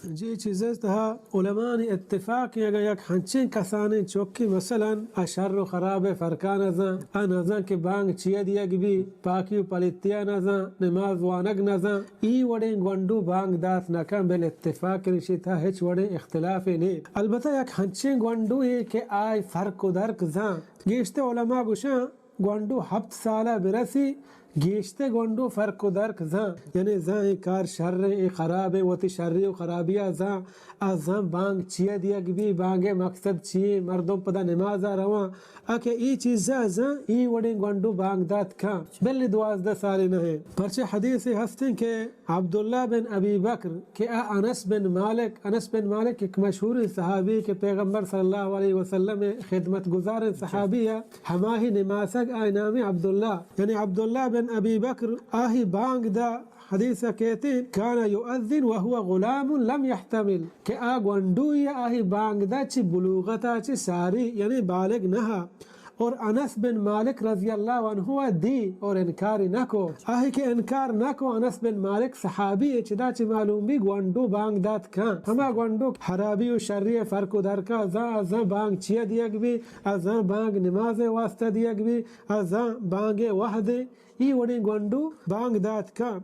جی، چیزے تہا علمانی اتفاق ایں، اگاں یک ہنچیں کسانیں چوکی مثلاً آ شر و خراب فرقا نزاں، آ نزاں کہ بانگ چیا دیگ بی، پاکی و پلیتیا نزاں، نماز وانگ نزاں، ای وڑیں گونڈو بانگ دات نکن، بل اتفاق ریشی تہا ہچ وڑیں اختلافے نے۔ البتہ یک ہنچیں گونڈو ایں کہ آئی فرق و درک زاں۔ گیشتر علماء گوشاں گونڈو ہپت سالا برسی، گیشتر گونڈو فرق و درک زاں، یعنی زاں اے کار شر ایں، اے خراب ایں، وتی شری و خرابیا زاں، آ زاں بانگ چیا دیگ بی، بانگ مقصد چی ایں، مردم پدا نمازا رواں، آ کہ ای چیزا زاں، ای وڑیں گونڈو بانگ دات کاں، بلے دوازدہ سالے نہ ایں۔ پرچہ حدیثے ہستیں کہ عبداللہ بن ابی بکر کہ آ انس بن مالک، انس بن مالک یک مشہوریں صحابی کہ پیغمبر صلی اللہ علیہ وسلم خدمت گزاریں صحابی ایں، ہماہی نماسگ آئی نام عبداللہ، یعنی عبداللہ بن ابی بکر، آہی بانگ دا، حدیث کہتے، کان یؤذن وهو غلام لم یحتمل، کہ آ گونڈوی آہی بانگ دا چی بلوغتا چی ساری، یعنی بالغ نہ، اور انس بن مالک رضی اللہ عنہ دی اور انکاری نہ کو۔ آہی کہ انکار نہ کو، انس بن مالک صحابی ایں، چدا چی معلوم بی گونڈو بانگ دات کاں۔ ہما گونڈو خرابی و شری فرق و درکا زاں، زاں بانگ چیا دیگ بی، زاں بانگ نماز واسطہ دیگ بی، زاں بانگ وہد، ای وڑیں گونڈو بانگ دات کاں۔